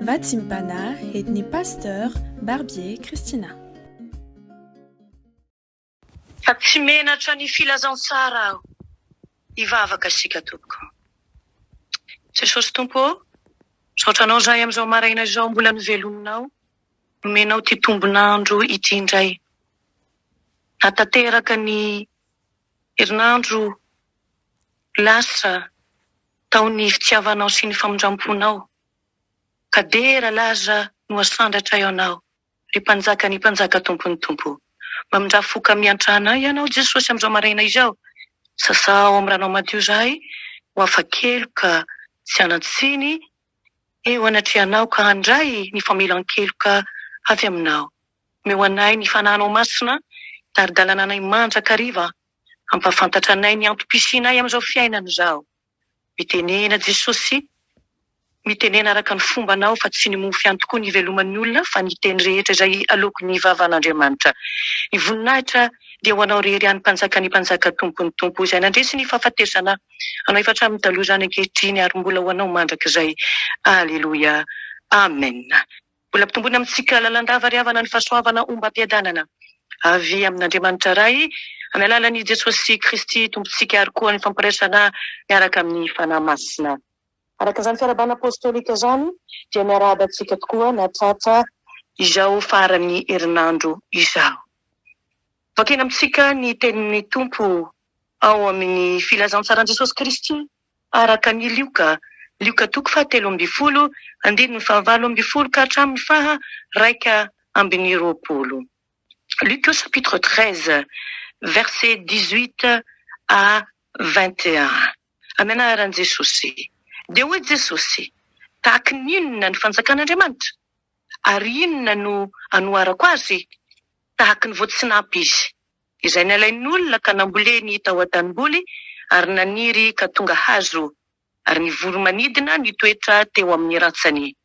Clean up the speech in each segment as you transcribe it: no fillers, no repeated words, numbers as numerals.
Vatsim-panahy entin'ny Pasteur Barbier Christina. Fa tsy menatra ny filazantsara aho. Hivavaka isika tompoko. Jesosy Tompo ô, misaotra Anao izahay amin'izao maraina izao mbola novelominao, nomenao ity tombon'andro ity indray. Nahatanteraka ny herinandro lasa tao ny fitiavanao sy ny famindramponao, ka dera laza no asandratray Anao. Ry Mpanjaka ny mpanjaka Tompon'ny tompo. Mamindrà fo ka miantra anay Ianao Jesosy amin'izao maraina izao. Sasao amin'ny ranao madio izahay ho afa-keloka tsy hanan-tsiny eo anatrehanao ka handray ny famelan-keloka avy aminao. Omeo anay ny Fanahinao Masina hitari-dalana anay mandrakariva hampahafantatra anay ny antom-pisianay amin'izao fiainana izao. Mitenena Jesosy, mitenena araka ny fombanao fa tsy ny mofo ihany tokoa ny iveloman'ny olona fa ny teny rehetra izay aloaky ny vavan'Andriamanitra. Ny voninahitra dia ho anao rery ihany Mpanjakan'ny mpanjaka Tompon'ny tompo izay nandresy ny fahafatesana anao efa hatramin'ny taloha izany ankehitriny ary mbola ho anao mandrakizay. Aleloia. Amen. Mbola ampitomboina amintsika lalandava ry havana ny fahasoavana ombam-piadanana avy amin'Andriamanitra Ray amin'ny alalan'i Jesosy Kristy Tompontsika ary koa ny fampiraisana miaraka amin'ny Fanahy Masina. Araka izany fiarahabana apostolika izany dia miarahaba antsika tokoa nahatratra izao faran'ny herinandro izao. Vakina amintsika ny tenin'ny Tompo ao amin'ny Filazantsaran'i Jesosy Kristy Araka an' i Lioka, Lioka toko fahatelo ambin'ny folo, andininy fahavalo ambin'ny folo ka hatramin'ny faha-21. Luc chapitre 13, versets 18 à 21. Amin'ny anaran'i Jesosy. Dia hoy Jesosy, Tahaky ny inona ny fanjakan'Andriamanitra? Ary inona no anoharako azy? Tahaky ny voatsinampy izy. Izay nalain'olona ka namboleny tao an-tanimboly ary naniry ka tonga hazo, ary ny voro-manidina nitoetra teo amin'ny rantsany.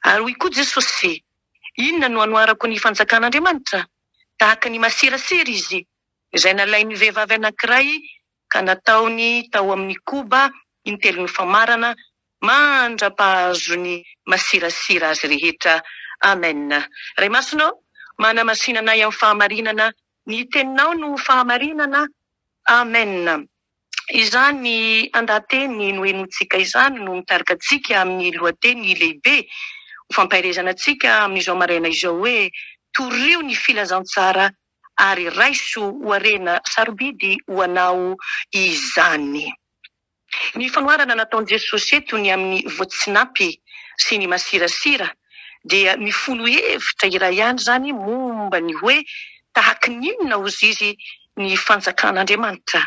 Ary hoy koa Jesosy, Inona no anoharako ny fanjakan'Andriamanitra? Tahaka ny masirasira izy, izay nalain'ny vehivavy anankiray ka nataony tao amin'ny koba intelon'ny famarana mandra-pahazony masirasira azy rehetra. Amen. Ray Masina ô, manamasina anay amin'ny fahamarinana, ny Teninao no fahamarinana. Amen. Izany andahateny nohenointsika izany no mitarika antsika amin'ny lohateny lehibe ho fampaherezana antsika amin'izao maraina izao hoe, Torio ny filazantsara ary raiso ho harena sarobidy ho anao izany. Ny fanoharana nataon'i Jesosy eto ny amin'ny voatsinapy sy ny masirasira dia mifono hevitra iray ihany izany momba ny hoe tahaky ny inona hozizy ny fanjakan'Andriamanitra.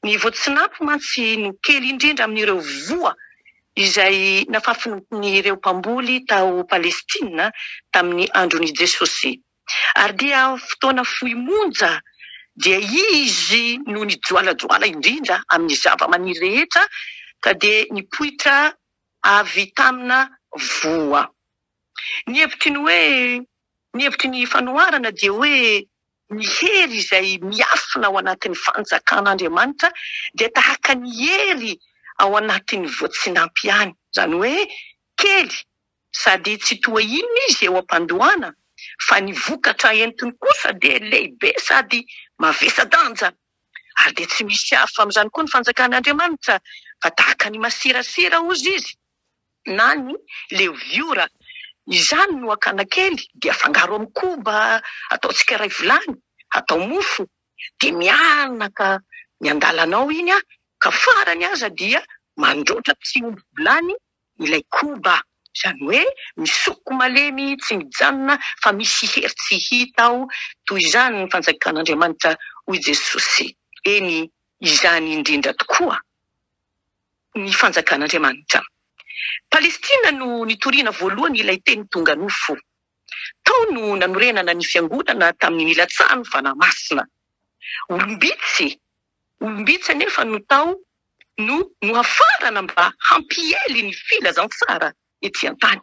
Ny voatsinapy mantsy no kely indrindra amin'ireo voa izay nafafin'ireo mpamboly tao Palestina tamin'ny andron'i Jesosy. Ary dia fotoana fohy monja dia izy no nijoalajoala indrindra amin'ny zavamaniry rehetra ka dia nipoitra avy tamina voa. Ny hevitry ny hoe ny hevitry ny fanoharana dia hoe ny hery izay miafina ao anatin'ny fanjakan'Andriamanitra dia tahaka ny hery ao anatin'ny voatsinampy ihany, izany hoe kely Sady tsy toa inona izy eo am-pandohana fa ny vokatra entiny kosa dia lehibe sady mavesa-danja. Ary dia tsy misy hafa amin'izany koa ny fanjakan'Andriamanitra fa tahaka ny masirasira hozy izy na ny leviora. Izany no akana kely dia afangaro amin'ny koba ataontsika iray vilany, atao mofo, dia mianaka miandalana ao iny ka farany aza dia mandroatra tsy omby vilany ilay koba, izany hoe misoko malemy tsy mijanona fa misy hery tsy hita ao, toy izany ny fanjakan'Andriamanitra hoy Jesosy, eny izany indrindra tokoa ny fanjakan'Andriamanitra. Palestina no nitoriana voalohany ilay teny tonga nofo. Tao no nanorenana ny fiangonana tamin'ny nilatsahan'ny Fanahy Masina. Olom-bitsy, olom-bitsy anefa no tao no nohafarana mba hampiely ny filazantsara ety an-tany.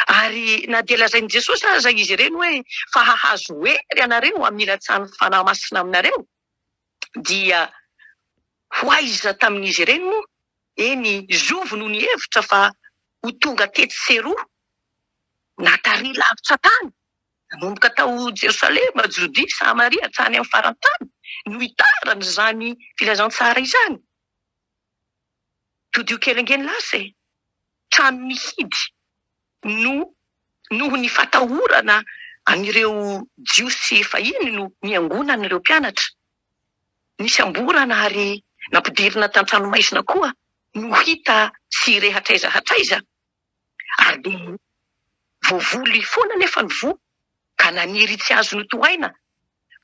Ary na dia lazain'i Jesosy aza izy ireny hoe fa hahazo hery ianareo amin'ny hilatsahan'ny Fanahy Masina aminareo, dia ho aiza tamin'izy ireny moa? Eny, zovy no nihevitra fa ho tonga tetsy sy eroa? Na tary lavitra tany, nanomboka tao Jerosalema, Jodia, Samaria, hatrany amin'ny faran-tany no hitarany izany filazantsara izany. Todio kely ange ny lasa e! Trano mihidy no noho ny fatahorana an'ireo Jiosy fahiny no niangonan'ireo mpianatra. Nisamborana ary nampidirina tan-tranomaizina koa no hita sy re hatraiza hatraiza. Ary dia voavoly foana anefa ny voa ka naniry tsy azo notohaina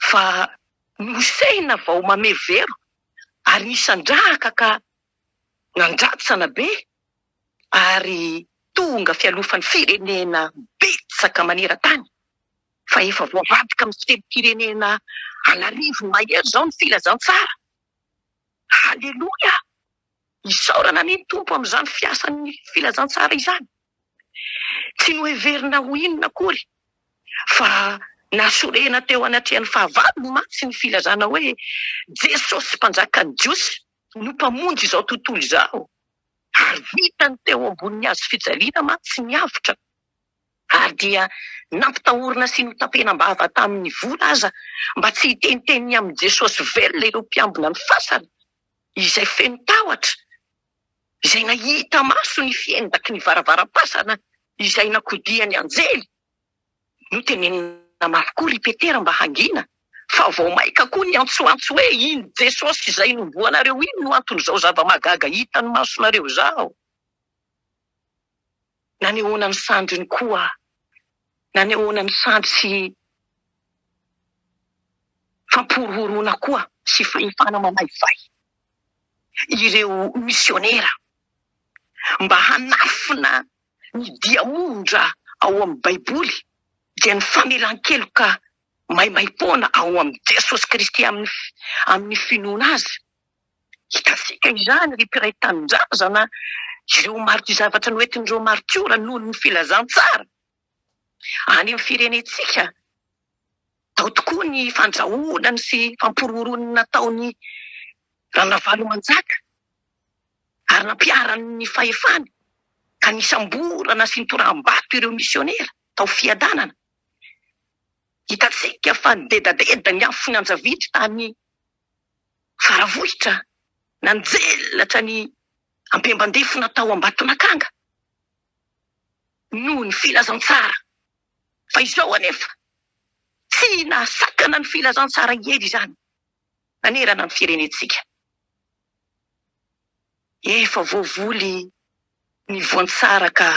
fa nosehina vao mamerovero ary nisandrahaka ka nandratsana be ary tonga fialofan'ny firenena betsaka maneran-tany fa efa voavadika amin'ny fitenim-pirenena an'arivony mahery izao ny filazantsara. Haleloia! Isaorana anie ny Tompo amin'izany fiasan'ny filazantsara izany. Tsy noheverina ho inona akory fa nasorena teo anatrehan'ny fahavalony mantsy ny filazana hoe Jesosy Mpanjakan'ny Jiosy no Mpamonjy izao tontolo izao. Ary vitany teo ambonin'ny hazo fijaliana mantsy ny avotra. Ary dia nampitahorina sy notapenam-bava tamin'ny vola aza mba tsy hiteniteny ny amin'i Jesosy velona ireo mpiambina ny fasana. izay feno tahotra, izay nahita maso ny fiendaky ny varavaram-pasana izay nakodian'ny anjely. Notenenina mafy koa ry Petera mba hangina, fa vao mainka koa niantsoantso hoe, Iny Jesosy izay nomboanareo iny no anton'izao zava-mahagaga hitan'ny masonareo izao. Nanehoana ny sandriny koa, nanehoana ny sandry sy fampihorohoroana koa sy fahefana mamaivay ireo misionera mba hanafina ny diamondra ao amin'ny Baiboly dia ny famelan-keloka maimaim-poana ao amin'i Jesosy Kristy amin'ny amin'ny finoana Azy. Hitantsika izany ry mpiray tanindrazana ireo marty zavatra noentin'ireo martiora noho ny filazantsara any amin'ny firenentsika. Tao tokoa ny fandrahonany sy fampihorohoroany nataon'i Ranavalomanjaka ary nampiharany ny fahefany ka nisamborana sy nitoraham-bato ireo misionera tao Fiadanana. Hitantsika fa nidedadeda ny afon'ny anjavidy tany Faravohitra, nanjelatra ny ampemban-defona tao Ambatonakanga noho ny filazantsara. Fa izao anefa, tsy nahasakana ny filazantsara hiely izany nanerana ny firenentsika. Efa voavoly ny voantsara ka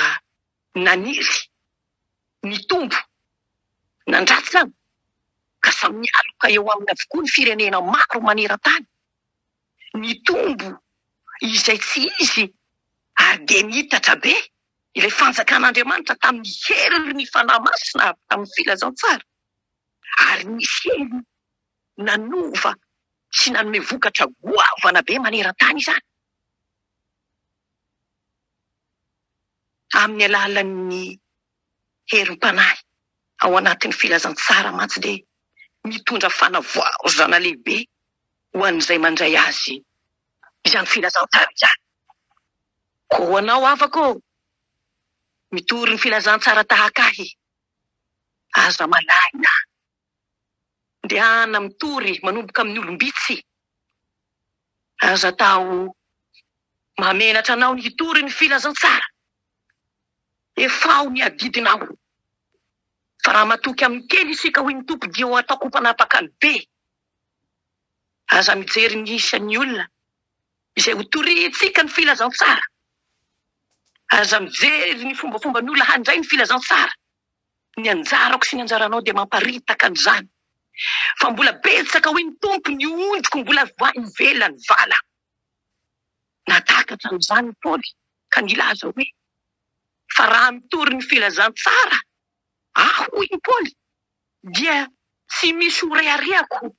naniry, nitombo, nandratsana ka samy mialoka eo aminy avokoa ny firenena maro maneran-tany. Nitombo izay tsy izy ary dia nitatra be ilay fanjakan'Andriamanitra tamin'ny herin'ny Fanahy Masina avy tamin'ny filazantsara ary nisy hery nanova sy nanome vokatra goavana be maneran-tany izany. Amin'ny alalan'ny herim-panahy ao anatin'ny filazantsara mantsy dia mitondra fanavaozana lehibe ho an'izay mandray azy izany filazantsara izany. Koa ho anao havako ô, mitory ny filazantsara tahaka ahy, aza malahina. Ndehana mitory manomboka amin'ny olom-bitsy. Aza atao mahamenatra anao ny hitory ny filazantsara. Efaho ny adidinao. Fa raha matoky amin'ny kely isika, hoy ny Tompo, dia ho ataoko ho mpanapaka ny be. Aza mijery ny isan'ny olona izay ho toriantsika ny filazantsara. Aza mijery ny fombafomban'ny olona handray ny filazantsara. Ny anjarako sy ny anjaranao dia mamparitaka an'izany. Fa mbola betsaka hoy ny Tompo ny ondriko mbola ivelan'ny vala. Nahatakatra an'izany i Paoly ka nilaza hoe, Fa raha mitory ny filazantsara aho hoy i Paoly dia tsy misy ho reharehako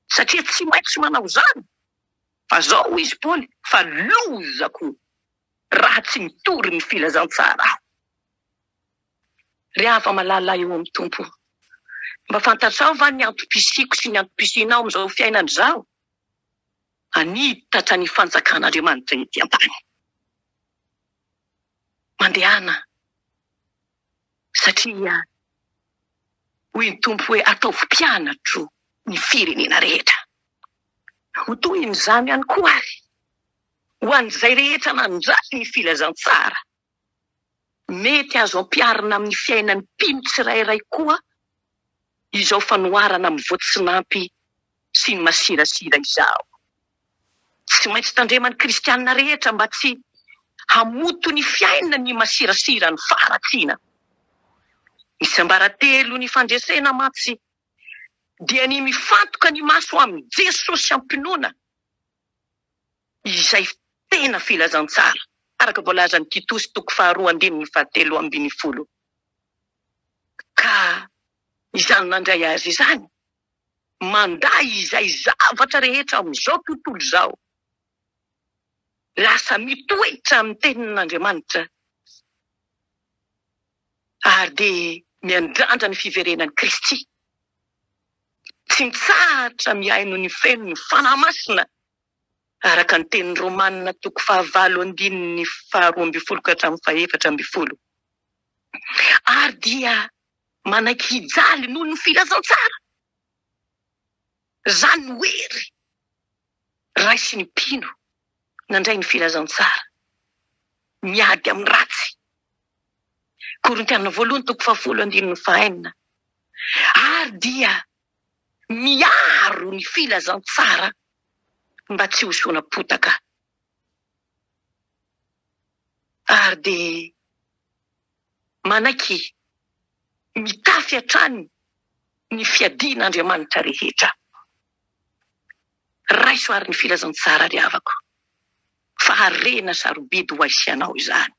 satria tsy maintsy manao izany. Fa izao hoy izy Paoly fa lozako raha tsy mitory ny filazantsara aho. Ry hava-malala eo amin'ny Tompo, mba fantatrao va ny antom-pisiako sy ny antom-pisianao amin'izao fiainana izao? Hanitatra ny fanjakan'Andriamanitra ety an-tany. Mandehana. Satria hoy ny Tompo hoe ataovy mpianatro ny firenena rehetra. Ho tohin'izany ihany koa ary ho an'izay rehetra nandray ny filazantsara. Mety azo ampiharina amin'ny fiainan'ny mpino tsirairay koa izao fanoharana amin'ny voatsinampy sy ny masirasira izao. Tsy maintsy tandreman'ny kristiana rehetra mba tsy hamoto ny fiainany ny masirasira ny faharatsiana. Ny tsiambaratelo ny fandresena mantsy dia ny mifantoka ny maso amin'i Jesosy am-pinoana izay tena filazantsara, araka voalazan'i Titosy toko faharoa andininy fahatelo ambin'ny folo. Ka izany nandray azy izany, mandà izay zavatra rehetra amin'izao tontolo izao, lasa mitoetra amin'ny tenin'Andriamanitra ary dia miandrandra ny fiverenan'i Kristy. Tsy mitsahatra mihaino ny feon'ny Fanahy Masina araka ny tenin'ny Romana toko fahavalo andininy faharoa ambin'ny folo ka hatramin'ny faha-14. Ary dia manaiky hijaly noho ny filazantsara. Izany no hery raisin'ny mpino nandray ny filazantsara. Miady amin'ny ratsy. Korintiana voalohany toko fahafolo andininy fahaenina. Ary dia miaro ny filazantsara mba tsy ho soanam-potaka. Ary dia manaiky mitafy hatrany ny fiadian'Andriamanitra rehetra. Raiso ary ny filazantsara ry havako, fa harena sarobidy ho ahy sy anao izany.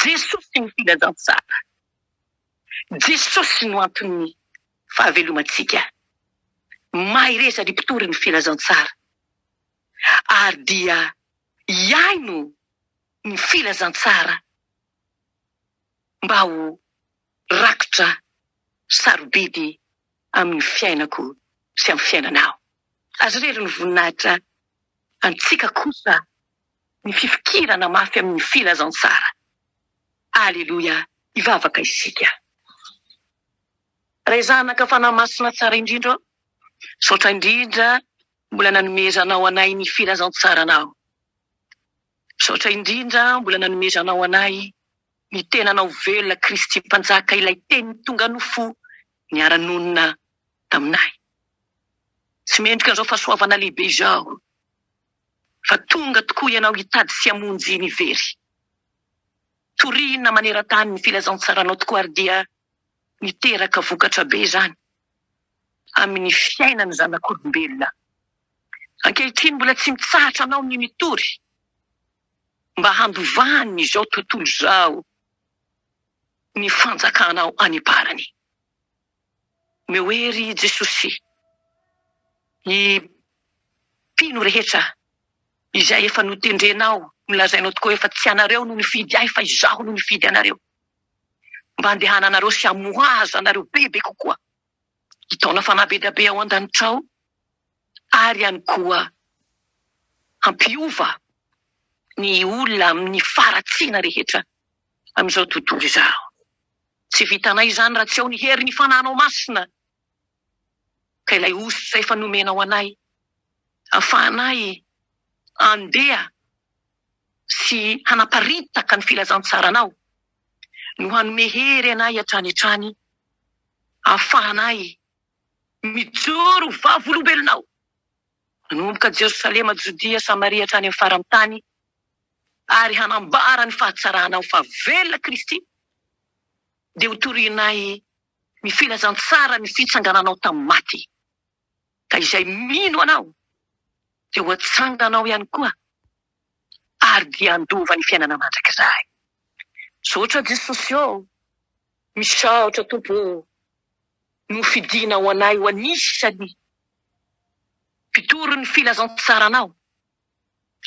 Jesosy no filazantsara. Jesosy no anton'ny fahavelomantsika. Mahereza ry mpitory ny filazantsara ary dia hihaino ny filazantsara mba ho rakitra sarobidy amin'ny fiainako sy amin'ny fiainanao. Azy irery ny voninahitra, antsika kosa ny fifikirana mafy amin'ny filazantsara. Aleloia! Hivavaka isika. Ray Zanaka Fanahy Masina tsara indrindra ô, misaotra indrindra mbola nanomezanao anay ny filazantsaranao. Misaotra indrindra mbola nanomezanao anay ny tenanao velona Kristy Mpanjaka ilay Teny tonga nofo niara-nonina taminay. Tsy mendrika an'izao fahasoavana lehibe izao fa tonga tokoa ianao hitady sy hamonjy ny very. Torina maneran-tany ny filazantsaranao tokoa ary dia niteraka vokatra be izany amin'ny fiainan'ny zanak'olombelona. Ankehitriny mbola tsy mitsahatra anao ny mitory mba handovany izao tontolo izao ny fanjakanao any am-parany. Omeo hery Jesosy ny mpino rehetra izay efa notendrenao, nolazainao tokoa hoe fa tsy anareo no nifidy ahy fa izaho no nifidy anareo, mba handehananareo sy hamohazanareo bebe kokoa, hitaona fanahy be dia be ao an-danitra ao, ary ihany koa hampiova ny olona amin'ny faharatsiana rehetra amin'izao tontolo izao. Tsy vitanay izany raha tsy ao ny herin'ny Fanahinao Masina, ka ilay hosotra efa nomenao anay, ahafahanay handeha sy hanaparitaka ny filazantsaranao, no hanome hery anay hatrany hatrany, ahafahanay mijoro ho vavolombelonao, manomboka Jerosalema, Jodia, Samaria hatrany amin'ny faran'ny tany, ary hanambara ny fahatsaranao fa velona Kristy, dia ho torianay ny filazantsara ny fitsangananao tamin'ny maty, ka izay mino anao dia ho atsanganao ihany koa ary dia handova ny fiainana mandrakizay. Misaotra Jesosy ô! Misaotra Tompo ô! Nofidinao anay ho anisan'ny mpitory ny filazantsaranao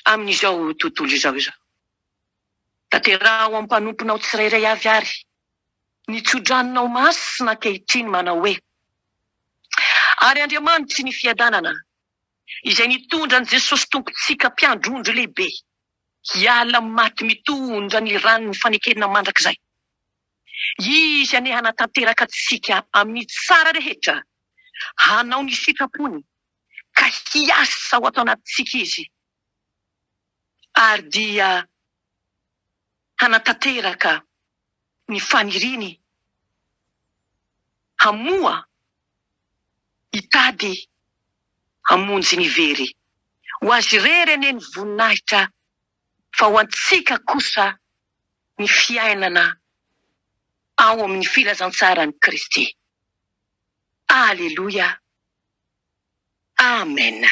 amin'izao tontolo izao izao. Tanteraho amin'ny mpanomponao tsirairay avy àry ny tsodranonao masina ankehitriny manao hoe, Ary Andriamanitry ny fiadanana, izay nitondra an'i Jesosy Tompontsika Mpiandry ondry lehibe hiala amin'ny maty mitondra ny ran'ny fanekena mandrakizay, Izy anie hanatanteraka antsika amin'ny tsara rehetra, hanao ny sitrapony, ka hiasa ao ato anatintsika Izy, ary dia hanatanteraka ny faniriany hamoha, hitady hamonjy ny very. Ho Azy irery anie ny voninahitra fa ho antsika kosa ny fiainana ao amin'ny filazantsaran'i Kristy. Aleloia! Amena!